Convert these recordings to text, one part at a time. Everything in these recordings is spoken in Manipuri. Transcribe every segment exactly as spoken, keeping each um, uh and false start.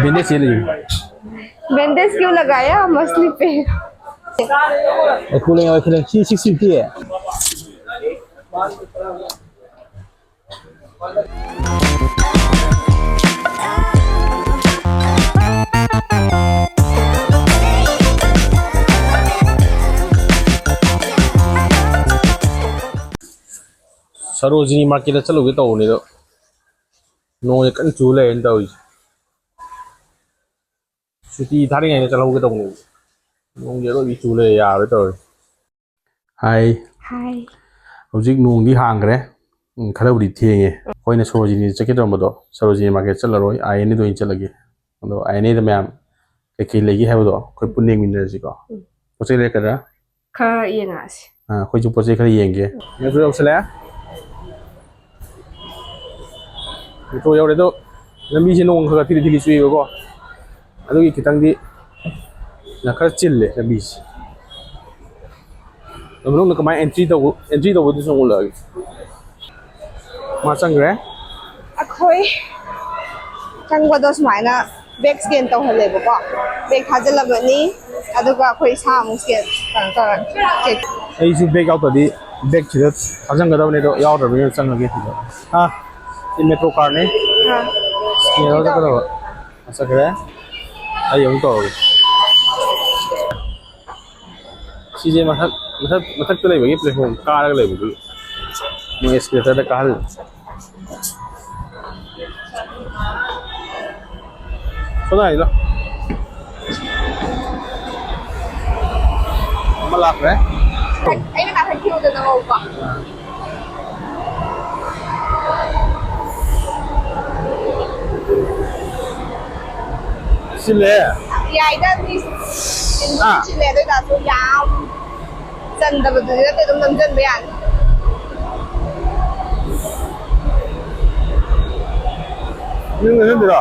ꯕꯦꯟꯗꯦꯖ ꯆꯦꯜꯂꯤ꯫ ꯕꯦꯟꯗꯦꯖ ꯀ꯭ꯌꯨ ꯂꯒꯥꯌꯥ ꯃꯁꯂꯤ ꯄꯦ? ꯑꯩꯈꯣꯏ ꯂꯩ, ꯑꯩꯈꯣꯏ ꯂꯩ꯫ ꯁꯤ ꯁꯤꯛꯁ ꯐꯤꯐꯇꯤ꯫ ꯁꯔꯣꯖꯤꯅꯤ ꯃꯥꯔꯀꯦꯠꯇ ꯆꯠꯂꯨꯒꯦ ꯇꯧꯕꯅꯤꯗꯣ, ꯅꯣꯡꯁꯦ ꯀꯟꯅ ꯆꯨ ꯂꯩꯔꯦꯅ ꯇꯧꯔꯤꯁꯦ꯫ ꯁꯨꯇꯤ ꯊꯥꯔꯤꯉꯩꯗ ꯆꯠꯍꯧꯒꯦ ꯇꯧꯕꯅꯦꯕ꯫ ꯅꯣꯡꯁꯦ ꯑꯔꯣꯏꯕꯤ ꯆꯨ ꯂꯩꯔꯦ, ꯌꯥꯔꯣꯏ ꯇꯧꯔꯤꯁꯦ꯫ ꯍꯥꯏ꯫ ꯍꯥꯏ꯫ ꯍꯧꯖꯤꯛ ꯅꯣꯡꯗꯤ ꯍꯥꯡꯈ꯭ꯔꯦ꯫ ꯎꯝ, ꯈꯔꯕꯨꯗꯤ ꯊꯦꯡꯉꯦ꯫ ꯑꯩꯈꯣꯏꯅ ꯁꯔꯣꯖꯤꯅꯤ ꯆꯠꯀꯦ ꯇꯧꯔꯝꯕꯗꯣ, ꯁꯔꯣꯖꯤꯅꯤ ꯃꯥꯔꯀꯦꯠ ꯆꯠꯂꯔꯣꯏ, ꯑꯥꯏ ꯑꯦꯟ ꯑꯦꯗ ꯑꯣꯏꯅ ꯆꯠꯂꯒꯦ꯫ ꯑꯗꯣ ꯑꯥꯏ ꯑꯦꯟ ꯑꯦꯗ ꯃꯌꯥꯝ ꯀꯩꯀꯩ ꯂꯩꯒꯦ ꯍꯥꯏꯕꯗꯣ ꯑꯩꯈꯣꯏ ꯄꯨꯟꯅ ꯌꯦꯡꯃꯤꯟꯅꯔꯁꯤꯀꯣ꯫ ꯎꯝ꯫ ꯄꯣꯠ ꯆꯩ ꯂꯩꯔꯛꯀꯗ꯭ꯔꯥ? ꯈꯔ ꯌꯦꯡꯉꯛꯑꯁꯤ꯫ ꯑꯥ, ꯑꯩꯈꯣꯏꯁꯨ ꯄꯣꯠ ꯆꯩ ꯈꯔ ꯌꯦꯡꯒꯦ꯫ ꯃꯦꯇ꯭ꯔꯣ ꯌꯧꯁꯜꯂꯛꯑꯦ꯫ ꯃꯦꯇ꯭ꯔꯣ ꯌꯧꯔꯦ ꯑꯗꯣ, ꯂꯝꯕꯤꯁꯦ ꯅꯣꯡ ꯈꯔ ꯈꯔ ꯊꯤꯂꯤ ꯊꯤꯂꯤ ꯆꯨꯏꯕꯀꯣ, ꯑꯗꯨꯒꯤ ꯈꯤꯇꯪꯗꯤ ꯈꯔ ꯆꯤꯜꯂꯦ ꯂꯝꯕꯤꯁꯦ꯫ ꯑꯗꯣ ꯃꯅꯨꯡꯗ ꯀꯃꯥꯏꯅ ꯑꯦꯟꯇ꯭ꯔꯤ ꯇꯧꯕ, ꯑꯦꯟꯇ꯭ꯔꯤ ꯇꯧꯕꯗꯨꯁꯨ ꯑꯃꯨꯛ ꯎꯠꯂꯛꯑꯒꯦ꯫ ꯃꯥ ꯆꯪꯈ꯭ꯔꯦ꯫ ꯑꯩꯈꯣꯏ ꯆꯪꯕꯗꯣ ꯁꯨꯃꯥꯏꯅ ꯕꯦꯛ ꯁ꯭ꯀꯦꯟ ꯇꯧꯍꯜꯂꯦꯕꯀꯣ꯫ ꯕꯦꯛ ꯊꯥꯖꯤꯜꯂꯕꯅꯤ, ꯑꯗꯨꯒ ꯑꯩꯈꯣꯏ ꯏꯁꯥ ꯑꯃꯨꯛ ꯁ꯭ꯀꯦꯟ ꯀꯩꯅꯣ ꯇꯧꯔꯅꯤ꯫ ꯆꯦꯛ꯫ ꯑꯩꯁꯨ ꯕꯦꯛ ꯌꯥꯎꯗ꯭ꯔꯗꯤ ꯕꯦꯛꯁꯤꯗ ꯊꯥꯖꯤꯟꯒꯗꯕꯅꯦ, ꯑꯗꯣ ꯌꯥꯎꯗ꯭ꯔꯕꯅꯤꯅ ꯆꯪꯉꯒꯦ ꯁꯤꯗ꯫ ꯑꯥ, ꯁꯤ ꯃꯦꯇ꯭ꯔꯣ ꯀꯥꯔꯠꯅꯦ꯫ ꯑꯥ꯫ ꯁ꯭ꯀꯦꯟ ꯇꯧꯔ ꯆꯠꯀꯗꯕ꯫ ꯆꯠꯈ꯭ꯔꯦ꯫ ꯑꯩ ꯑꯃꯨꯛ ꯇꯧꯔꯒꯦ꯫ ꯁꯤꯁꯦ ꯃꯊꯛ, ꯃꯊꯛ, ꯃꯊꯛꯇ ꯂꯩꯕꯒꯤ ꯄ꯭ꯂꯦꯠꯐꯣꯝ ꯀꯥꯔꯒ ꯂꯩꯕꯗꯨ ꯃꯣꯏ ꯑꯦꯁꯀꯦꯂꯦꯇꯔꯗ ꯀꯥꯍꯜꯂꯤ꯫ ꯁꯣꯝꯗ ꯍꯥꯏꯗꯣ꯫ ꯑꯃ ꯂꯥꯛꯈ꯭ꯔꯦ꯫ ꯑꯩꯅ ꯀꯥꯈꯠꯈꯤꯕꯗꯣ ꯅꯪꯍꯧꯕ꯫ ꯁꯤꯜꯂꯦ꯫ ꯌꯥꯏꯗ, ꯃꯤ ꯑꯥ꯫ ꯁꯤꯜꯂꯦ, ꯑꯗꯨ ꯑꯣꯏꯇꯥꯔꯁꯨ ꯌꯥꯝ ꯆꯟꯗꯕꯗꯨꯗꯤ ꯅꯠꯇꯦ, ꯑꯗꯨꯝ ꯅꯝꯖꯟꯕ ꯌꯥꯅꯤ꯫ ꯅꯪ ꯅꯝꯖꯟꯗꯣꯏꯔꯣ?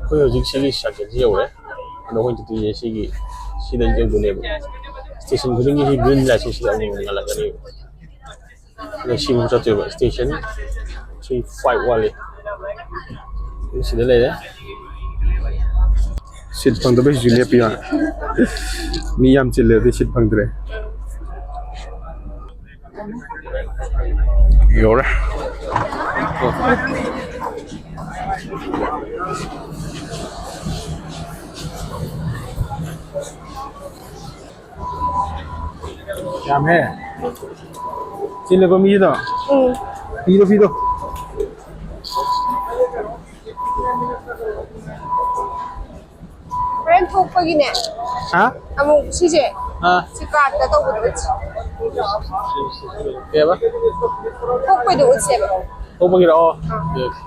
ꯑꯩꯈꯣꯏ ꯍꯧꯖꯤꯛ ꯁꯤꯒꯤ ꯁꯥꯔꯀꯜꯁꯤ ꯌꯧꯔꯦ꯫ ꯑꯗꯣ ꯑꯩꯈꯣꯏ ꯇꯤꯇꯤꯁꯦ ꯁꯤꯒꯤ, ꯁꯤꯗ ꯌꯧꯗꯣꯏꯅꯦꯕ꯫ ꯁ꯭ꯇꯦꯁꯟ ꯈꯨꯗꯤꯡꯒꯤ ꯁꯤ ꯒ꯭ꯔꯤꯟ ꯂꯥꯏꯠꯁꯦ ꯁꯤꯗ ꯑꯃꯨꯛ ꯉꯥꯜꯂꯛꯀꯅꯦꯕ꯫ ꯑꯗꯣ ꯁꯤꯃꯨꯛ ꯆꯠꯇꯣꯏꯕ, ꯁ꯭ꯇꯦꯁꯟ ꯊ꯭ꯔꯤ ꯐꯥꯏꯚ ꯋꯥꯠꯂꯤ꯫ ꯁꯤꯗ ꯂꯩꯔꯦ꯫ ꯁꯤꯠ ꯐꯪꯗꯕꯩꯁꯨ ꯂꯦꯞꯄꯤ ꯋꯥꯅꯤ꯫ ꯃꯤ ꯌꯥꯝ ꯆꯤꯜꯂꯦ ꯑꯗꯨꯗꯤ ꯁꯤꯠ ꯐꯪꯗ꯭ꯔꯦ꯫ ꯌꯧꯔꯦ꯫ ꯌꯥꯝꯃꯦ꯫ ꯆꯤꯜꯂꯦꯀꯣ ꯃꯤꯁꯤꯗꯣ꯫ ꯎꯝ꯫ ꯄꯤꯗꯣ, ꯄꯤꯗꯣ꯫ ꯍꯣꯔꯦꯟ ꯊꯣꯛꯄꯒꯤꯅꯦ꯫ ꯍꯥ? ꯑꯃꯨꯛ ꯁꯤꯁꯦ꯫ ꯑꯥ꯫ ꯁꯤ ꯀꯥꯔꯠꯇ ꯇꯧꯕꯗꯣ ꯎꯠꯁꯤ꯫ ꯀꯩꯕ? ꯊꯣꯛꯄꯩꯗꯣ ꯎꯠꯁꯦꯕ꯫ ꯊꯣꯛꯄꯒꯤꯔꯣ? ꯑꯣ꯫ ꯑꯥ꯫ Okay, okay.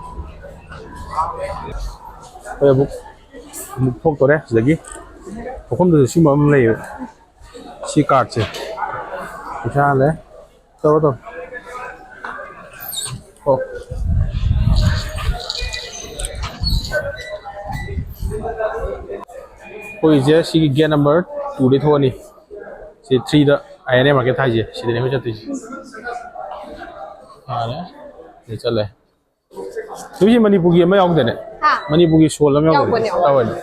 ꯑꯩꯈꯣꯏ ꯑꯃꯨꯛ, ꯑꯃꯨꯛ ꯊꯣꯛꯇꯣꯔꯦ ꯁꯤꯗꯒꯤ꯫ ꯊꯣꯛꯐꯝꯗꯨꯗ ꯁꯤꯒꯨꯝꯕ ꯑꯃ ꯂꯩꯌꯦꯕ꯫ ꯁꯤ ꯀꯥꯔꯠꯁꯦ꯫ ꯄꯩꯁꯥ ꯍꯜꯂꯦ꯫ ꯇꯧꯔꯣ, ꯇꯧꯔꯣ꯫ ꯑꯣ꯫ ꯑꯩꯈꯣꯏꯁꯦ ꯁꯤꯒꯤ gate number two ꯗꯩ ꯊꯣꯛꯑꯅꯤ꯫ ꯁꯤ three the I N A market ꯊꯥꯏꯁꯦ, ꯁꯤꯗꯅꯦ ꯑꯩꯈꯣꯏ ꯆꯠꯇꯣꯏꯁꯦ꯫ ꯌꯥꯔꯦ꯫ ꯁꯤꯗ ꯆꯠꯂꯦ꯫ ꯅꯣꯏꯁꯤ ꯃꯅꯤꯄꯨꯔꯒꯤ ꯑꯃ ꯌꯥꯎꯗꯦꯅꯦ? ꯍꯥ? ꯃꯅꯤꯄꯨꯔꯒꯤ ꯁꯣꯜ ꯑꯃ ꯌꯥꯎꯗꯦꯅꯦ? ꯌꯥꯎꯕꯅꯦ, ꯌꯥꯎꯕꯅꯦ꯫ ꯀꯥꯏꯋꯥꯏꯗꯅꯣ?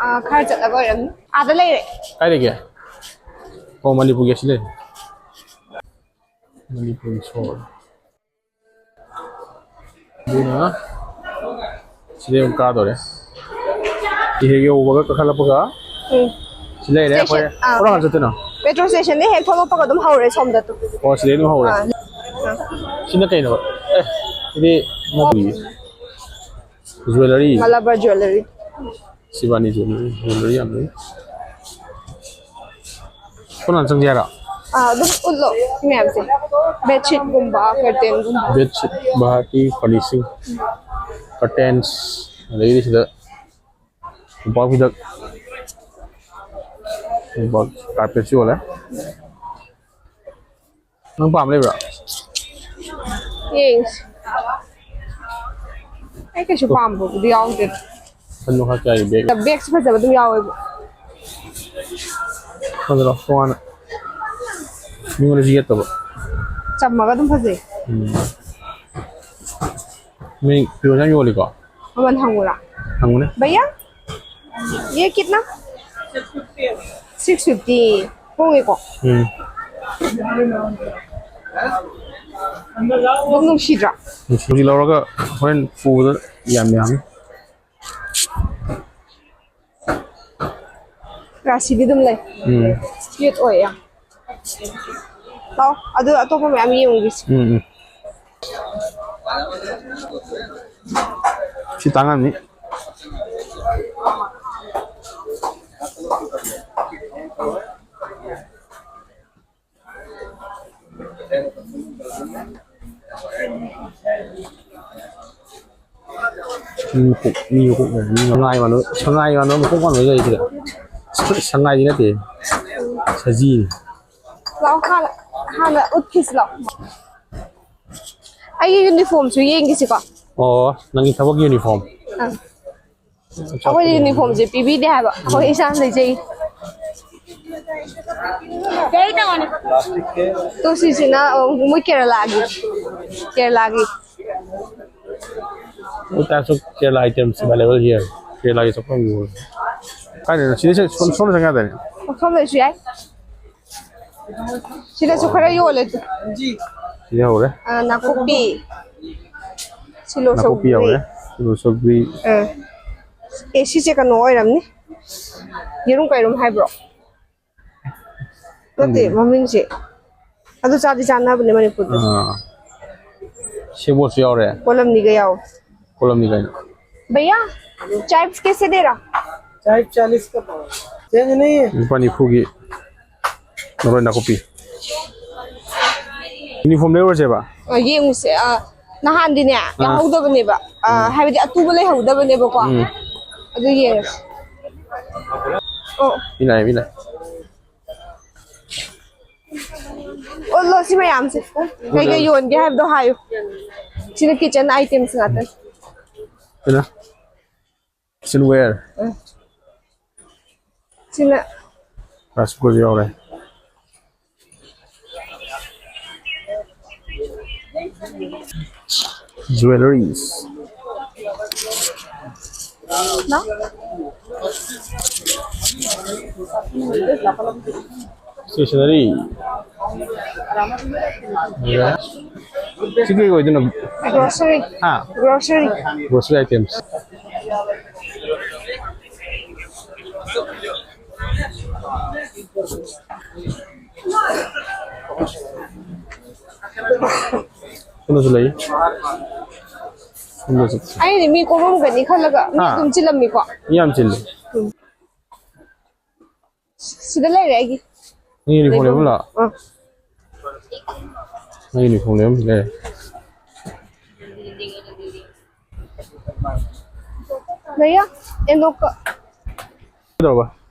ꯑꯥ, ꯈꯔ ꯆꯠꯂꯒ ꯑꯣꯏꯔꯝꯅꯤ꯫ ꯑꯥꯗ ꯂꯩꯔꯦ꯫ ꯀꯥꯏ ꯂꯩꯒꯦ? ꯑꯣ, ꯃꯅꯤꯄꯨꯔꯒꯤ ꯑꯁꯤ ꯂꯩꯔꯦ꯫ ꯃꯅꯤꯄꯨꯔꯒꯤ ꯁꯣꯜ꯫ ꯑꯗꯨꯅ ꯁꯤꯗꯩ ꯑꯃꯨꯛ ꯀꯥꯗꯣꯔꯦ꯫ ꯁꯤ ꯍꯦꯛ ꯌꯧꯕꯒ ꯀꯥꯈꯠꯂꯛꯄꯒ ꯎꯝ꯫ ꯁꯤ ꯂꯩꯔꯦ, ꯑꯩꯈꯣꯏ ꯁ꯭ꯇꯦꯁꯟ, ꯑꯥ꯫ ꯀꯔꯣꯝ ꯅꯥꯀꯟ ꯆꯠꯇꯣꯏꯅꯣ? ꯃꯦꯇ꯭ꯔꯣ ꯁ꯭ꯇꯦꯁꯟꯗꯩ ꯍꯦꯛ ꯊꯣꯛꯂꯛꯄꯒ ꯑꯗꯨꯝ ꯍꯧꯔꯦ ꯁꯣꯝꯗ꯫ ꯑꯣ, ꯁꯤꯗꯩ ꯑꯗꯨꯝ ꯍꯧꯔꯦ꯫ ꯑꯥ꯫ ꯁꯤꯅ ꯀꯩꯅꯣ? ꯑꯦ, ꯁꯤꯗꯤ ꯃꯣꯏꯒꯤ jewellery. Malabar jewellery. ꯁꯤꯕꯥꯅꯤ jewellery, jewellery ꯌꯥꯝ ꯂꯩ꯫ ꯀꯣꯟꯅ ꯆꯪꯁꯦ ꯍꯥꯏꯔꯣ? ꯑꯥ, ꯑꯗꯨꯝ ꯎꯠꯂꯣ ꯁꯤ ꯃꯌꯥꯝꯁꯦ꯫ ꯕꯦꯗꯁꯤꯠꯀꯨꯝꯕ, ꯀꯔꯇꯦꯟꯒꯨꯝꯕ꯫ ꯕꯦꯗꯁꯤꯠ, ꯚꯥꯔꯇꯤ ꯐꯔꯅꯤꯁꯤꯡ, ꯀꯔꯇꯦꯟꯁ, ꯑꯗꯒꯤꯗꯤ ꯁꯤꯗ ꯃꯣꯝꯄꯥꯛ ꯐꯤꯗꯛ, ꯃꯣꯝꯄꯥꯛ ꯀꯥꯔꯄꯦꯠꯁꯨ ꯌꯣꯜꯂꯦ꯫ ꯅꯪ ꯄꯥꯝꯕ ꯂꯩꯕ꯭ꯔꯥ? ꯌꯦꯡꯁꯤ꯫ ꯑꯩ ꯀꯩꯁꯨ ꯄꯥꯝꯕꯕꯨꯗꯤ ꯌꯥꯎꯗꯦꯗ꯫ ꯈꯟꯗꯣꯛ ꯈꯔ ꯀꯌꯥꯒꯤ ꯕꯦꯒ? ꯕꯦꯒꯁꯨ ꯐꯖꯕ ꯑꯗꯨꯝ ꯌꯥꯎꯋꯦꯕ꯫ ꯈꯪꯗ꯭ꯔꯣ? ꯇꯣꯉꯥꯟꯅ ꯃꯤꯉꯣꯟꯗꯁꯨ ꯌꯦꯠꯇꯕ꯫ ꯇꯝꯃꯒ ꯑꯗꯨꯝ ꯐꯖꯩ꯫ ꯎꯝ꯫ ꯃꯤ ꯐꯤꯔꯣꯜ ꯌꯥꯝ ꯌꯣꯜꯂꯤꯀꯣ? ꯃꯃꯜ ꯍꯪꯉꯨꯔꯥ? ꯍꯪꯉꯨꯅꯦ꯫ ꯚꯩꯌꯥ, ꯌꯦ ꯀꯤꯠꯅꯥ? Six fifty. ꯍꯣꯡꯉꯦꯀꯣ? ꯎꯝ꯫ ꯑꯗꯨꯝ ꯅꯨꯡꯁꯤꯗ꯭ꯔꯥ? ꯅꯨꯡꯁꯤ ꯂꯧꯔꯒ ꯍꯣꯔꯦꯟ ꯄꯨꯕꯗ ꯌꯥꯝ ꯌꯥꯝꯃꯤ꯫ ꯔꯥꯁꯤꯗꯤ ꯑꯗꯨꯝ ꯂꯩ꯫ ꯎꯝ꯫ ꯀ꯭ꯌꯨꯠ ꯑꯣꯏꯌꯦ ꯌꯥꯝ꯫ ꯂꯥꯛꯑꯣ, ꯑꯗꯨ ꯑꯇꯣꯞꯄ ꯃꯌꯥꯝ ꯌꯦꯡꯉꯨꯒꯤꯁꯤ꯫ ꯎꯝ, ꯎꯝ꯫ ꯁꯤ ꯇꯥꯡꯉꯝꯅꯤ꯫ ꯃꯤ ꯃꯀꯣꯛ, ꯃꯤ ꯃꯀꯣꯛ ꯂꯩꯔꯦ꯫ ꯃꯤ ꯁꯉꯥꯏ ꯃꯥꯟꯕ, ꯁꯉꯥꯏ ꯃꯥꯟꯕ ꯃꯀꯣꯛ ꯃꯥꯟꯕ ꯂꯩ ꯁꯤꯗ꯫ ꯁꯉꯥꯏꯗꯤ ꯅꯠꯇꯦ꯫ ꯁꯖꯤꯅꯤ꯫ ꯂꯥꯎ, ꯍꯥꯟꯅ, ꯍꯥꯟꯅ ꯎꯠꯈꯤꯁꯤ ꯂꯥꯎ꯫ ꯑꯩꯒꯤ ꯌꯨꯅꯤꯐꯣꯔꯝꯁꯨ ꯌꯦꯡꯈꯤꯁꯤꯀꯣ꯫ ꯑꯣ, ꯅꯪꯒꯤ ꯊꯕꯛꯀꯤ ꯌꯨꯅꯤꯐꯣꯔꯝ? ꯑꯥ꯫ ꯑꯩꯈꯣꯏꯗꯤ ꯌꯨꯅꯤꯐꯣꯔꯝꯁꯦ ꯄꯤꯕꯤꯗꯦ ꯍꯥꯏꯕ꯫ ꯑꯩꯈꯣꯏ ꯏꯁꯥꯅ ꯂꯩꯖꯩ꯫ ꯇꯣ ꯁꯤꯁꯤꯅ, ꯑ, ꯃꯣꯏ ꯀꯦꯔꯂꯥꯒꯤ꯫ ꯀꯦꯔꯂꯥꯒꯤ꯫ All types of Kerala items available here. ꯀꯦꯔꯂꯥꯒꯤ ꯆꯠꯐꯝ ꯌꯣꯜꯂꯦ꯫ ꯀꯥꯏꯗꯅꯣ? ꯁꯤꯗꯩ ꯆꯠ-, ꯁꯣꯝ-, ꯁꯣꯝꯗ ꯆꯪ ꯌꯥꯗꯥꯏꯅꯦ? ꯁꯣꯝꯗꯁꯨ ꯌꯥꯏ꯫ ꯁꯤꯗꯁꯨ ꯈꯔ ꯌꯣꯜꯂꯦ꯫ ꯁꯤꯗ ꯍꯧꯔꯦ꯫ ꯑ, ꯅꯥꯀꯨꯞꯄꯤ꯫ ꯁꯤꯂꯣ ꯅꯥꯀꯨꯞꯄꯤ ꯁꯧꯒ꯭ꯔꯤ꯫ ꯌꯥꯎꯔꯦ꯫ ꯁꯤꯂꯣ ꯁꯧꯒ꯭ꯔꯤ꯫ ꯑ꯫ ꯑꯦ, ꯁꯤꯁꯦ ꯀꯩꯅꯣ ꯑꯣꯏꯔꯝꯅꯤ꯫ ꯌꯦꯔꯨꯝ ꯀꯩꯔꯨꯝ ꯍꯥꯏꯕ꯭ꯔꯣ? ꯅꯠꯇꯦ, ꯈꯪꯗꯦꯅꯦ꯫ ꯃꯃꯤꯡꯁꯦ꯫ ꯑꯗꯨ ꯆꯥꯗꯤ ꯆꯥꯅꯕꯅꯦ ꯃꯅꯤꯄꯨꯔꯗꯁꯨ꯫ ꯑꯥ꯫ ꯁꯦꯕꯣꯠꯁꯨ ꯌꯥꯎꯔꯦ꯫ ꯀꯣꯂꯝꯅꯤꯒ ꯌꯥꯎꯋꯦ꯫ ꯀꯣꯂꯝꯅꯤ ꯀꯩꯅꯣ꯫ ꯚꯩꯌꯥ, ꯆꯥꯏꯞꯁ ꯀꯦꯁꯦ ꯗꯦ ꯔꯥ? ꯆꯥꯏꯞ ꯆꯥꯂꯤꯁ ꯀ ꯄꯥꯎ꯫ ꯆꯦꯟꯖ ꯅꯍꯤ ꯍꯦ꯫ ꯂꯨꯄꯥ ꯅꯤꯐꯨꯒꯤ ꯃꯔꯣꯏ ꯅꯥꯀꯨꯞꯄꯤ꯫ ꯌꯨꯅꯤꯐꯣꯔꯝ ꯂꯩꯔꯨꯔꯁꯦꯕ? ꯑ, ꯌꯦꯡꯉꯨꯁꯦ꯫ ꯑ, ꯅꯍꯥꯟꯗꯤꯅꯦ, ꯑꯥ꯫ ꯌꯥꯎꯍꯧꯗꯕꯅꯦꯕ꯫ ꯑ, ꯎꯝ꯫ ꯍꯥꯏꯕꯗꯤ ꯑꯇꯨꯕ ꯂꯩꯍꯧꯗꯕꯅꯦꯕꯀꯣ꯫ ꯎꯝ꯫ ꯑꯗꯨ ꯌꯦꯡꯉꯁꯦ꯫ ꯑꯣ꯫ ꯃꯤ ꯂꯥꯛꯑꯦ, ꯃꯤ ꯂꯥꯛꯑꯦ꯫ ꯑꯣ, ꯂꯣ, ꯁꯤ ꯃꯌꯥꯝꯁꯦ꯫ ꯀꯩꯀꯩ ꯌꯣꯟꯒꯦ ꯍꯥꯏꯕꯗꯣ ꯍꯥꯏꯌꯨ꯫ ꯁꯤꯅ kitchen items ꯉꯥꯛꯇꯅꯤ꯫ ꯁꯤꯅ? Kitchenware꯫ ꯎꯝ꯫ ꯁꯤꯅ rice cooker ꯁꯨ ꯌꯥꯎꯔꯦ꯫ Jewelries. Stationery. ꯁꯤ ꯀꯩ ꯑꯣꯏꯗꯣꯏꯅꯣ? Grocery. ꯍꯥ? Grocery. Grocery items. ꯁꯣꯝꯗꯁꯨ ꯂꯩ꯫ ꯁꯣꯝꯗꯁꯨ꯫ ꯑꯩꯗꯤ ꯃꯤ ꯀꯣꯝꯃꯝꯒꯅꯤ ꯈꯜꯂꯒ ꯃꯤ ꯍꯥ? ꯑꯗꯨꯝ ꯆꯤꯜꯂꯝꯃꯤꯀꯣ꯫ ꯃꯤ ꯌꯥꯝ ꯆꯤꯜꯂꯤ꯫ ꯎꯝ꯫ ꯁꯤꯗ ꯂꯩꯔꯦ ꯑꯩꯒꯤ꯫ ꯅꯪ uniform ꯂꯩꯐꯝ ꯂꯩꯕ? ꯑꯥ꯫ ꯅꯪ uniform ꯂꯩꯕꯝ ꯂꯩꯔꯦ꯫ ꯂꯩꯌꯥ, ꯑꯦꯅꯣꯛꯀ꯫ ꯀꯩꯗꯧꯔꯕ?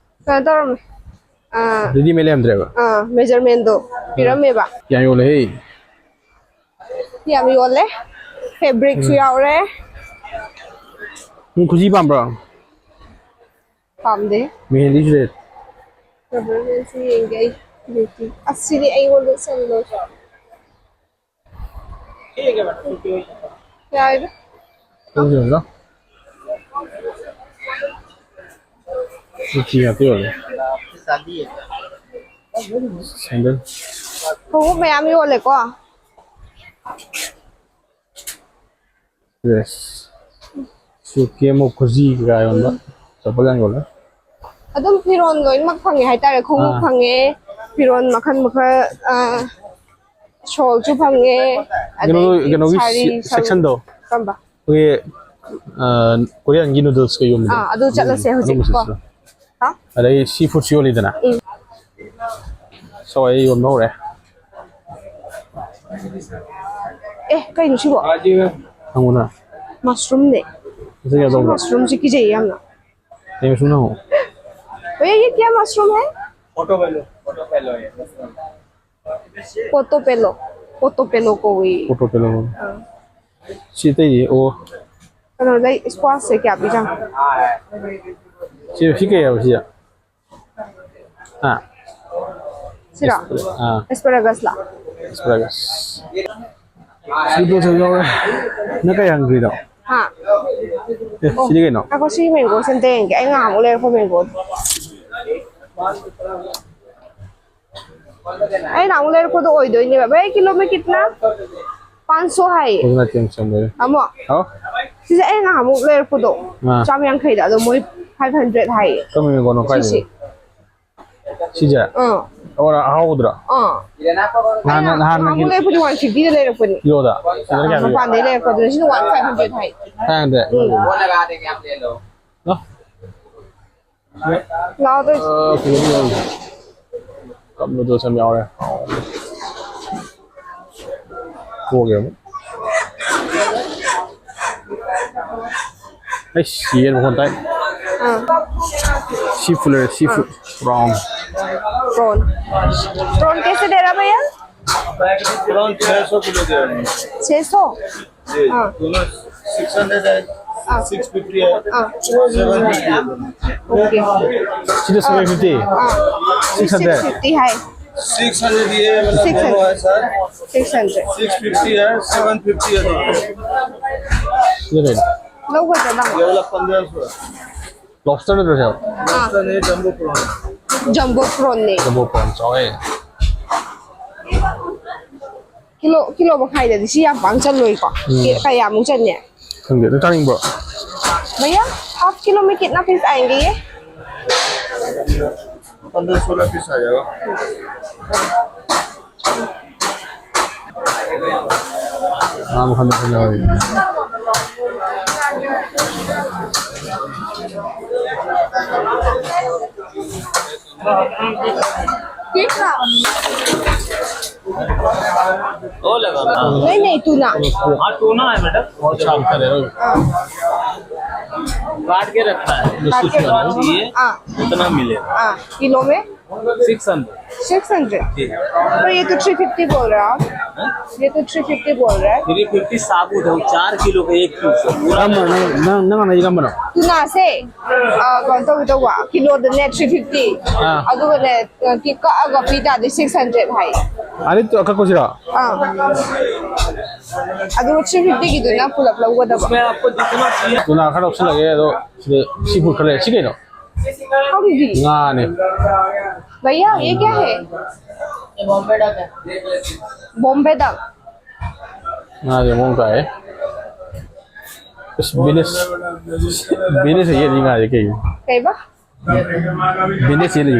ꯀꯩꯅꯣ ꯇꯧꯔꯝꯃꯦ꯫ ꯑꯥ, readymade ꯂꯩꯔꯝꯗ꯭ꯔꯦꯕ? ꯑꯥ, measurementꯗꯣ ꯄꯤꯔꯝꯃꯦꯕ꯫ ꯌꯥꯝ ꯌꯣꯜꯂꯦꯍꯦ꯫ ꯌꯥꯝ ꯌꯣꯜꯂꯦ꯫ Fabricꯁꯨ ꯎꯝ꯫ ꯌꯥꯎꯔꯦ꯫ ꯅꯪ ꯈꯨꯖꯤ ꯄꯥꯝꯕ꯭ꯔꯣ? ꯄꯥꯝꯗꯦ꯫ ꯃꯦꯍꯦꯟꯗꯤꯁꯨ ꯂꯩ꯫ Rubber bandꯁꯨ ꯌꯦꯡꯒꯦ ꯑꯩ꯫ Beauty꯫ ꯑꯁ, ꯁꯤꯗꯤ ꯑꯩꯉꯣꯟꯗ ꯆꯜꯂꯣꯏ꯫ ꯌꯥꯏꯗ꯫ ꯈꯪꯗꯦꯗ꯫ ꯃꯤꯊꯤ ꯉꯥꯛꯇ ꯌꯣꯜꯂꯦ꯫ Sandal꯫ ꯈꯣꯡꯎꯞ ꯃꯌꯥꯝ ꯌꯣꯜꯂꯦꯀꯣ꯫ Dress꯫ ꯁꯤ ꯀꯦꯃꯣ ꯈꯨꯖꯤ ꯀꯩꯀꯥ ꯌꯣꯟꯕ꯫ ꯎꯝ꯫ ꯆꯄꯜ ꯌꯥꯝ ꯌꯣꯜꯂꯦ꯫ ꯑꯗꯨꯝ ꯐꯤꯔꯣꯟ ꯂꯣꯏꯅꯃꯛ ꯐꯪꯉꯦ ꯍꯥꯏꯇꯥꯔꯦ꯫ ꯈꯣꯡꯎꯞ ꯑꯥ꯫ ꯐꯪꯉꯦ, ꯐꯤꯔꯣꯟ ꯃꯈꯜ ꯃꯈꯜ, ꯑꯥ, ꯁꯣꯜꯁꯨ ꯐꯪꯉꯦ, ꯀꯩꯅꯣ, ꯑꯗꯩꯗꯤ ꯀꯩꯅꯣꯒꯤ ꯁꯥꯔꯤ ꯁꯔꯨꯛ꯫ Sectionꯗꯣ꯫ ꯀꯔꯝꯕ? ꯑꯩꯈꯣꯏꯒꯤ, ꯑ, Koreanꯒꯤ noodlesꯀ ꯌꯣꯟꯕꯗꯣ꯫ ꯑꯥ, ꯑꯗꯨ ꯆꯠꯂꯁꯦ ꯑꯗꯨꯝ, ꯍꯧꯖꯤꯛ ꯑꯗꯨꯝꯕ ꯀꯣ꯫ ꯆꯠꯁꯤꯔꯣ? ꯍꯥ? ꯑꯗꯩ seafoodꯁꯨ ꯌꯣꯜꯂꯤꯗꯅ꯫ ꯎꯝ꯫ ꯁꯋꯥꯏ ꯌꯣꯟꯕ ꯍꯧꯔꯦ꯫ ꯑꯦ, ꯀꯩꯅꯣ ꯁꯤꯕꯣ? ꯍꯪꯉꯨꯅ꯫ Mushroomꯅꯦ꯫ ꯃꯁꯛ ꯌꯥꯝ ꯁꯤ ꯇꯧꯕ꯭ꯔꯣ? Mushroomꯁꯤ ꯀꯤꯖꯩ ꯌꯥꯝꯅ꯫ ꯀꯩ mushroomꯅꯣ ꯍꯪꯉꯣ꯫ भैया, ये क्या mushroom है? Portobello, portobello है, mushroom। Portobello, portobello ꯀꯧꯏ꯫ Portobello꯫ ꯑꯥ꯫ ꯁꯤ ꯑꯇꯩꯗꯤ, ꯑꯣ꯫ ꯀꯩꯅꯣ ꯂꯩ, squashꯁꯦ ꯀꯌꯥ ꯄꯤꯖꯥꯠꯅꯣ? ꯁꯤ, ꯁꯤ ꯀꯩ ꯍꯥꯏꯕ ꯁꯤꯁꯦ? ꯍꯥ? ꯁꯤꯔꯣ? ꯑꯥ꯫ Asparagus ꯂꯣ? Asparagus꯫ ꯁꯤꯗꯣ ꯁꯔꯨꯛ ꯌꯥꯎꯔꯦ꯫ ꯅꯪ ꯀꯩ ꯍꯪꯗ꯭ꯔꯤꯅꯣ? ꯍꯥ? ꯑꯦ, ꯁꯤꯗꯤ ꯀꯩꯅꯣ? ꯑꯩꯈꯣꯏ ꯁꯤ ꯃꯦꯡꯒꯣꯁꯦ ꯑꯝꯇ ꯌꯦꯡꯒꯦ꯫ ꯑꯩ ꯉꯍꯥꯟꯃꯨꯛ ꯂꯩꯔꯛꯄ ꯃꯦꯡꯒꯣꯗꯣ꯫ ꯑꯩ ꯅꯍꯥꯟꯃꯨꯛ ꯂꯩꯔꯛꯄꯗꯣ ꯑꯣꯏꯗꯣꯏꯅꯦꯕ꯫ ꯚꯩꯌꯥ, ꯀꯤꯂꯣ ꯃꯦ ꯀꯤꯇꯅꯥ? ꯄꯥꯟꯁꯣ ꯍꯥꯏꯌꯦ꯫ ꯈꯣꯡꯅ ꯆꯦꯟ ꯆꯦꯟꯕꯩ꯫ ꯇꯥꯃꯣ꯫ ꯍꯥꯎ? ꯁꯤꯁꯦ ꯑꯩ ꯉꯍꯥꯟꯃꯨꯛ ꯂꯩꯔꯛꯄꯗꯣ꯫ ꯑꯥ꯫ ꯆꯥꯝ ꯌꯥꯡꯈꯩꯗ꯫ ꯑꯗꯣ ꯃꯣꯏ five hundred ꯍꯥꯏꯌꯦ꯫ ꯀꯔꯝꯕ ꯃꯦꯡꯒꯣꯅꯣ ꯀꯥꯏꯗꯩꯅꯣ? ꯁꯤꯁꯦ꯫ ꯁꯤꯁꯦ? ꯑꯥ꯫ ꯑꯣꯔ ꯑꯍꯥꯎꯕꯗꯨꯔꯣ? ꯑꯥ꯫ ꯅꯍꯥꯟ, ꯑꯩꯅ ꯅꯍꯥꯟ ꯅꯍꯥꯟꯃꯨꯛ ꯀꯤꯂꯣ ꯂꯩꯔꯛꯄꯗꯤ one fiftyꯗ ꯂꯩꯔꯛꯄꯅꯤ꯫ ꯀꯤꯂꯣꯗ? ꯀꯤꯂꯣꯗ ꯀꯌꯥ ꯄꯤꯒꯦ? ꯃꯄꯥꯟꯗꯩ ꯂꯩꯔꯛꯄꯗꯨꯅ ꯁꯤꯅ one five hundred ꯍꯥꯏ꯫ Five hundred? ꯎꯝ꯫ ꯂꯥꯛꯑꯣ ꯇꯧ-, ꯑꯥ, ꯀꯩꯅꯣ ꯌꯥꯎꯔꯤ꯫ Cup noodles ꯑꯃ ꯌꯥꯎꯔꯦ꯫ ꯍꯥꯎꯕꯅꯦ꯫ ꯊꯣꯛꯑꯒꯦ ꯑꯃꯨꯛ꯫ ꯑꯩꯁ, ꯌꯦꯟ ꯃꯈꯣꯟ ꯇꯥꯏ꯫ ꯑꯥ꯫ Seafood ꯂꯩꯔꯦ, seafood꯫ ꯑꯥ꯫ Prawn꯫ Prawn꯫ Prawn कैसे दे रहा भैया? Prawn छह सौ किलो दे रहे हैं। छह सौ? जी, हाँ। दोनों six hundred है, हाँ। Six fifty है, हाँ। Seven fifty है दोनों। OK। सीधे seven fifty? हाँ। Six hundred? Six fifty है। Six hundred ये वाला दोनों है sir. Six hundred। Six fifty है, seven fifty है दोनों। ये ले। लो, वो ज्यादा। ये वाला पन्द्रह सौ है। Lobster ꯅꯠꯇ꯭ꯔꯣ ꯁꯦ? ꯑꯥ꯫ Lobster ꯅꯦ, jumbo prawn꯫ Jumbo prawn ꯅꯦ꯫ Jumbo prawn ꯆꯥꯎꯋꯦ꯫ ꯀꯤꯂꯣ, ꯀꯤꯂꯣ ꯃꯈꯥꯏꯗꯗꯤ ꯁꯤ ꯌꯥꯝ ꯄꯥꯡ ꯆꯜꯂꯣꯏꯀꯣ꯫ ꯎꯝ꯫ ꯀꯌꯥꯃꯨꯛ ꯆꯟꯅꯤ? ꯈꯪꯗꯦ, ꯅꯪ ꯆꯥꯅꯤꯡꯕ꯭ꯔꯣ? भैया, half किलो में कितना पीस आएंगे ये? पन्द्रह सोलह पीस आ जाएगा। ꯉꯥ ꯃꯈꯜ ꯃꯈꯜ ꯌꯥꯎꯔꯤ꯫ ये था। वो लगा। नहीं, नहीं, टूना। हाँ, टूना है मैडम। अच्छा, आपका ले लो। हाँ। काट के रखा है। काट के रखा है। चाहिए? हाँ। उतना मिलेगा। हाँ, किलो में? Six hundred। Six hundred? जी। पर ये तो three fifty बोल रहा है आप। हाँ? ये तो three fifty बोल रहा है। Three fifty साबुत है, वो चार किलो का एक पीस है। पूरा कम है, नहीं, ना, ना, नहीं, कम बनाओ। ꯇꯨꯅꯥꯁꯦ, ꯑ, ꯀꯩꯅꯣ ꯇꯧꯒꯦ ꯇꯧꯕ, ꯀꯤꯂꯣꯗꯅꯦ three fifty꯫ ꯑꯥ꯫ ꯑꯗꯨꯒꯅꯦ, ꯑ, ꯀꯤ-, ꯀꯛꯑꯒ ꯄꯤ ꯇꯥꯔꯗꯤ six hundred ꯍꯥꯏ꯫ ꯑꯅꯤꯗꯨ ꯀꯛꯄꯁꯤꯔꯣ? ꯑꯥ꯫ ꯑꯗꯨꯒ ꯊ꯭ꯔꯤ ꯐꯤꯐꯇꯤꯒꯤꯗꯨꯅ ꯄꯨꯂꯞ ꯂꯧꯒꯗꯕ꯫ ꯇꯨꯅꯥ ꯈꯔ ꯂꯧꯁꯤꯜꯂꯒꯦ, ꯑꯗꯣ ꯁꯤꯗ ꯁꯤ ꯐꯨꯗ ꯈꯔ ꯂꯩꯔꯦ꯫ ꯁꯤ ꯀꯩꯅꯣ? ꯈꯪꯗꯦ꯫ ꯉꯥꯅꯦ꯫ भैया, ये क्या है? ये बॉम्बे डक है। बॉम्बे डक। ꯉꯥꯁꯦ ꯃꯑꯣꯡ ꯇꯥꯏꯌꯦ꯫ ꯑꯁ, ꯕꯤꯅꯦꯁ, ꯕꯤꯅꯦꯁ ꯌꯦꯠꯂꯤ ꯉꯥꯁꯦ ꯀꯩꯒꯤꯅꯣ? ꯀꯩꯕ? ꯕꯦꯟꯗꯦꯖ ꯌꯦꯠꯂꯤ꯫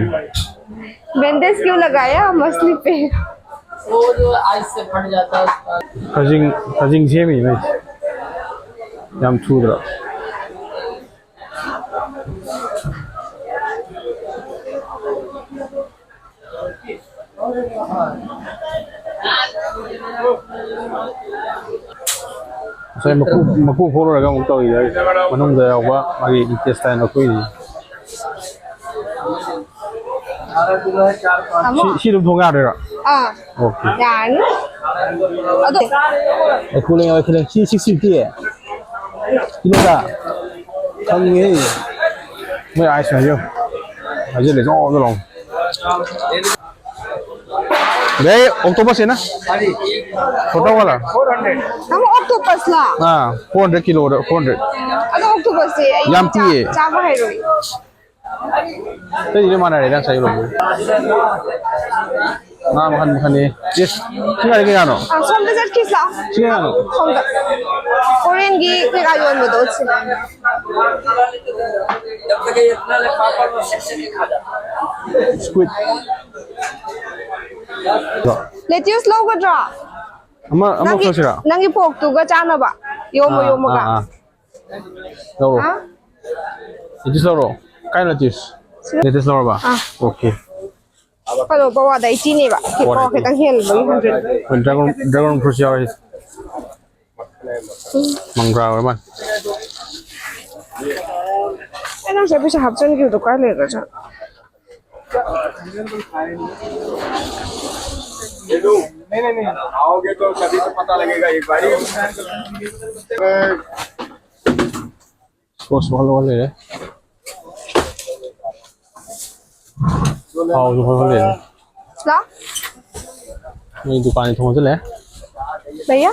बैंडेज क्यों लगाया मछली पे? वो जो आइस से फट जाता है उसका। ꯈꯖꯤꯡ, ꯈꯖꯤꯡ ꯁꯦꯝꯃꯤ ꯃꯩꯁꯦ꯫ ꯌꯥꯝ ꯊꯨꯗ꯭ꯔꯣ? ꯉꯁꯥꯏ ꯃꯀꯨ, ꯃꯀꯨ ꯈꯣꯛꯂꯨꯔꯒ ꯑꯃꯨꯛ ꯇꯧꯔꯤꯗꯣ, ꯃꯅꯨꯡꯗ ꯌꯥꯎꯕ ꯃꯥꯒꯤ intestine ꯂꯧꯊꯣꯛꯏꯅꯤ꯫ ꯁꯤ, ꯑꯃ? ꯁꯤ ꯑꯗꯨꯝ ꯊꯣꯡ ꯌꯥꯗꯣꯏꯔꯣ? ꯑꯥ꯫ ꯑꯣꯀꯦ꯫ ꯌꯥꯔꯅꯤ꯫ ꯑꯗꯣ ꯑꯩ ꯈꯨꯂꯦꯡ ꯌꯥꯎꯋꯦ, ꯈꯨꯂꯦꯡ꯫ ꯁꯤ ꯁꯤꯛꯁ ꯐꯤꯐꯇꯤ꯫ ꯀꯤꯂꯣꯗ? ꯈꯪꯉꯦ꯫ ꯃꯣꯏ ꯑꯥꯏꯁ ꯃꯌꯥꯝꯁꯦ ꯌꯦꯡꯉꯨ꯫ ꯍꯥꯏꯖꯤꯜꯂꯦ, ꯖꯣꯔ ꯖꯣꯔ ꯂꯥꯎꯅ꯫ ꯚꯥꯏ, octopus है ना? छोटा वाला। हम ऑक्टोपस ला। हाँ, four hundred ꯀꯤꯂꯣꯗ, four hundred꯫ ꯑꯗꯣ octopus ꯁꯦ ꯑꯩ ꯌꯥꯝ ꯄꯤꯛꯑꯦ꯫ ꯆꯥꯕ ꯍꯩꯔꯣꯏ꯫ ꯑꯇꯩꯗꯤ ꯂꯣꯏ ꯃꯥꯟꯅꯔꯦꯗ, ꯉꯁꯥꯏ ꯌꯣꯜꯂꯝꯕꯗꯣ꯫ ꯉꯥ ꯃꯈꯜ ꯃꯈꯜꯅꯤ꯫ ꯑꯦ, ꯁꯤ ꯉꯥꯗꯤ ꯀꯩ ꯉꯥꯅꯣ? ꯑ, ꯁꯣꯝꯗ ꯆꯠꯈꯤꯁꯤ ꯂꯥꯎ꯫ ꯁꯤ ꯀꯩ ꯉꯥꯅꯣ? ꯁꯣꯝꯗ꯫ ꯀꯣꯔꯤꯌꯟꯒꯤ ꯀꯩꯀꯥ ꯌꯣꯟꯕꯗꯣ ꯁꯤ꯫ Squid꯫ ꯂꯦꯇ꯭ꯌꯨꯁ ꯂꯧꯒꯗ꯭ꯔꯣ? ꯑꯃ, ꯑꯃ ꯅꯪꯒꯤ, ꯈꯜꯂꯁꯤꯔꯥ? ꯅꯪꯒꯤ ꯄꯣꯔꯛꯇꯨꯒ ꯆꯥꯅꯕ꯫ ꯌꯣꯝꯃꯣ, ꯑꯥ, ꯌꯣꯝꯃꯒ꯫ ꯑꯥ, ꯑꯥ꯫ ꯂꯧꯔꯣ꯫ ꯍꯥ? ꯂꯦꯇ꯭ꯌꯨꯁ ꯂꯧꯔꯣ꯫ ꯀꯥꯏ ꯂꯦꯇ꯭ꯌꯨꯁ? ꯁꯤ꯫ ꯂꯦꯇ꯭ꯌꯨꯁ ꯂꯧꯔꯕ? ꯑꯥ꯫ ꯑꯣꯀꯦ꯫ ꯀꯩꯅꯣ, ꯄꯋꯥꯗ ꯑꯩꯠꯇꯤꯅꯦꯕ꯫ ꯄꯋꯥꯗ ꯄꯋꯥ ꯑꯩꯠꯇꯤ꯫ ꯈꯤꯇꯪ ꯍꯦꯜꯂꯦ, ꯍꯟꯗ꯭ꯔꯦꯠ꯫ ꯍꯣꯏ, dragon, dragon fruit ꯌꯥꯎꯔꯤ꯫ ꯎꯝ꯫ ꯃꯪꯒ꯭ꯔꯥ ꯑꯣꯏꯔ ꯃꯥꯜꯂꯦ꯫ ꯑꯩ ꯅꯪ ꯉꯁꯥꯏ ꯄꯩꯁꯥ ꯍꯥꯞꯆꯤꯟꯈꯤꯕꯗꯣ ꯀꯥꯏ ꯂꯩꯈ꯭ꯔꯖꯥꯠꯅꯣ? नहीं, नहीं, नहीं, आओगे तो तभी तो पता लगेगा एक बार। Sauce ꯃꯈꯜ ꯃꯈꯜ ꯂꯩꯔꯦ꯫ ꯊꯥꯎꯁꯨ ꯃꯈꯜ ꯃꯈꯜ ꯂꯩꯔꯦ꯫ ꯁꯤꯗ? ꯃꯣꯏ ꯗꯨꯀꯥꯟꯁꯦ ꯊꯣꯡ ꯂꯣꯟꯁꯤꯜꯂꯦ꯫ ꯂꯩꯌꯦ꯫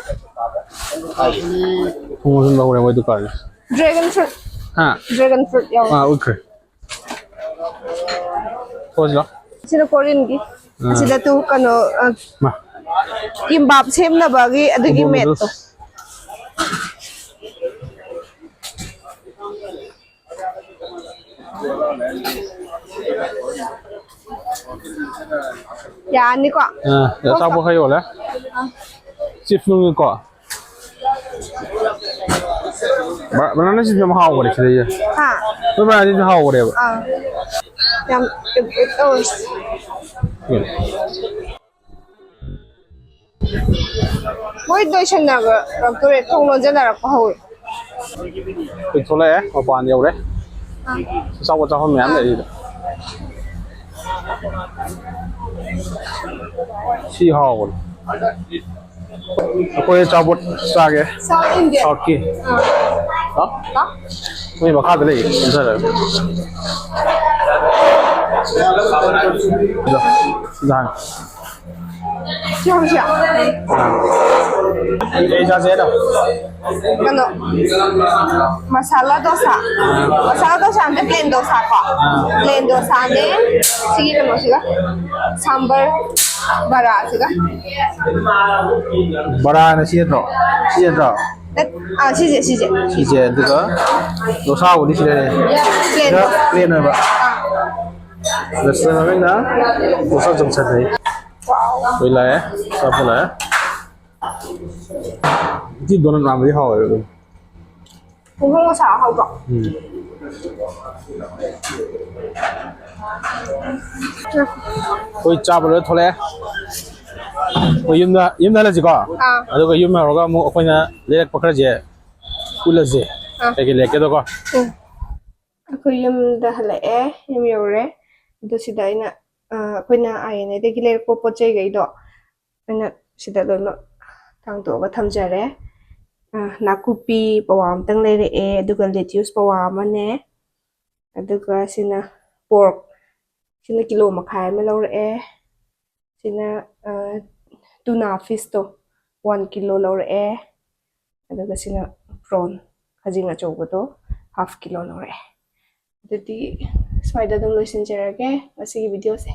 ꯊꯣꯡ ꯂꯣꯟꯁꯤꯟꯕ ꯍꯧꯔꯦ ꯃꯣꯏ ꯗꯨꯀꯥꯟꯁꯦ꯫ Dragon fruit꯫ ꯍꯥ? Dragon fruit ꯌꯥꯎꯋꯦ꯫ ꯑꯥ, ꯎꯠꯈ꯭ꯔꯦ꯫ ꯊꯣꯛꯑꯁꯤꯔꯣ? ꯁꯤꯅ Koreanꯒꯤ꯫ ꯑꯥ꯫ ꯑꯁꯤꯗ ꯇꯨ ꯀꯩꯅꯣ, ꯑ, ꯃꯥ꯫ Kimbap ꯁꯦꯝꯅꯕꯒꯤ ꯑꯗꯨꯒꯤ ꯃꯣꯃꯣ ꯃꯦꯠꯇꯣ꯫ Noodles꯫ ꯌꯥꯅꯤꯀꯣ? ꯑꯥ, ꯑꯆꯥꯄꯣꯠ ꯈꯔ ꯌꯣꯜꯂꯦ꯫ ꯑꯥ꯫ Chips ꯅꯨꯡꯉꯤꯀꯣ? ꯕ-, banana chips ꯌꯥꯝ ꯍꯥꯎꯕꯅꯦ ꯁꯤꯗꯩꯁꯦ꯫ ꯍꯥ? ꯃꯣꯏ banana chips ꯍꯥꯎꯕꯅꯦꯕ꯫ ꯑꯥ꯫ ꯌꯥꯝ ꯇꯧꯔꯁꯤ꯫ ꯎꯝ꯫ ꯃꯣꯏ ꯂꯣꯏꯁꯟꯅꯔꯛꯇꯣꯔꯦ, ꯊꯣꯡ ꯂꯣꯟꯖꯟꯅꯔꯛꯄ ꯍꯧꯔꯦ꯫ ꯑꯩꯈꯣꯏ ꯊꯣꯛꯂꯛꯑꯦ, ꯃꯄꯥꯟ ꯌꯧꯔꯦ꯫ ꯑꯥ꯫ ꯑꯆꯥꯄꯣꯠ ꯆꯥꯐꯝ ꯃꯌꯥꯝ ꯂꯩ ꯁꯤꯗ꯫ ꯁꯤ ꯍꯥꯎꯕꯅꯦ꯫ ꯑꯩꯈꯣꯏ ꯑꯆꯥꯄꯣꯠ ꯆꯥꯒꯦ꯫ South Indian꯫ Southꯀꯤ꯫ ꯑꯥ꯫ ꯍꯥ? ꯍꯥ? ꯃꯣꯏ ꯃꯈꯥꯗ ꯂꯩ, ꯆꯪꯊꯔꯒ꯫ ꯁꯤꯗ ꯍꯥꯡꯉꯦ꯫ ꯁꯤ ꯍꯧꯖꯤꯛ꯫ ꯑꯥ꯫ ꯀꯩ ꯆꯥꯁꯦ ꯍꯥꯏꯅꯣ? ꯀꯩꯅꯣ, masala dosa꯫ Masala dosa ꯅꯠꯇꯦ, plain dosa ꯀꯣ꯫ Plain dosaꯅꯦ꯫ ꯁꯤꯒꯤ ꯀꯩꯅꯣꯁꯤꯒ, ꯁꯥꯝꯕꯔ ꯕꯔꯥꯁꯤꯒ꯫ ꯕꯔꯥꯅ ꯁꯤ ꯅꯠꯇ꯭ꯔꯣ? ꯁꯤ ꯅꯠꯇ꯭ꯔꯣ? ꯅꯠ-, ꯑꯥ, ꯁꯤꯁꯦ, ꯁꯤꯁꯦ꯫ ꯁꯤꯁꯦ, ꯑꯗꯨꯒ dosaꯕꯨꯗꯤ ꯁꯤꯗꯅꯦ꯫ Plain꯫ ꯁꯤꯗ plain ꯑꯣꯏꯕ꯫ ꯑꯥ꯫ Restaurant ꯃꯃꯤꯡꯅ dosa junction ꯍꯥꯏ꯫ Wow꯫ ꯑꯩꯈꯣꯏ ꯂꯥꯛꯑꯦ, ꯑꯆꯥꯄꯣꯠ ꯂꯥꯛꯑꯦ꯫ ꯎꯇꯤ donut ꯃꯥꯟꯕꯗꯤ ꯍꯥꯎꯋꯦꯕ ꯑꯗꯨꯝ꯫ ꯄꯨꯡꯍꯣꯡ ꯃꯁꯥ ꯍꯥꯎꯗ꯭ꯔꯣ? ꯎꯝ꯫ ꯑꯩꯈꯣꯏ ꯆꯥꯕ ꯂꯣꯏ ꯊꯣꯛꯂꯛꯑꯦ꯫ ꯑꯩꯈꯣꯏ ꯌꯨꯝꯗ, ꯌꯨꯝꯗ ꯍꯜꯂꯁꯤꯀꯣ꯫ ꯑꯥ꯫ ꯑꯗꯨꯒ ꯌꯨꯝ ꯌꯧꯔꯒ ꯑꯃꯨꯛ ꯑꯩꯈꯣꯏꯅ ꯂꯩꯔꯛꯄ ꯈꯔꯁꯦ ꯎꯠꯂꯁꯦ꯫ ꯑꯥ꯫ ꯀꯩꯀꯩ ꯂꯩꯔꯛꯀꯦꯗꯣꯀꯣ꯫ ꯎꯝ꯫ ꯑꯩꯈꯣꯏ ꯌꯨꯝꯗ ꯍꯜꯂꯛꯑꯦ, ꯌꯨꯝ ꯌꯧꯔꯦ꯫ ꯑꯗꯨ ꯁꯤꯗ ꯑꯩꯅ, ꯑ, ꯑꯩꯈꯣꯏꯅ I N Aꯗꯒꯤ ꯂꯩꯔꯛꯄ ꯄꯣꯠ ꯆꯩꯈꯩꯗꯣ ꯑꯩꯅ ꯁꯤꯗ ꯂꯣꯏꯅꯃꯛ ꯊꯥꯡꯗꯣꯛꯑꯒ ꯊꯝꯖꯔꯦ꯫ ꯑ, ꯅꯥꯀꯨꯞꯄꯤ ꯄꯋꯥ ꯑꯃꯇꯪ ꯂꯩꯔꯛꯑꯦ, ꯑꯗꯨꯒ lettuce ꯄꯋꯥ ꯑꯃꯅꯦ, ꯑꯗꯨꯒ ꯁꯤꯅ pork, ꯁꯤꯅ ꯀꯤꯂꯣ ꯃꯈꯥꯏ ꯑꯃ ꯂꯧꯔꯛꯑꯦ, ꯁꯤꯅ ꯇꯨꯅꯥ ꯐꯤꯁꯇꯣ ꯋꯥꯟ ꯀꯤꯂꯣ ꯂꯧꯔꯛꯑꯦ꯫ ꯑꯗꯨꯒ ꯁꯤꯅ ꯄ꯭ꯔꯣꯟ ꯈꯖꯤꯡ ꯑꯆꯧꯕꯗꯣ ꯍꯥꯐ ꯀꯤꯂꯣ ꯂꯧꯔꯛꯑꯦ꯫ ꯑꯗꯨꯗꯤ ꯁ꯭ꯋꯥꯏꯗ ꯑꯗꯨꯝ ꯂꯣꯏꯁꯤꯟꯖꯔꯒꯦ ꯉꯁꯤꯒꯤ ꯚꯤꯗꯤꯑꯣꯁꯦ꯫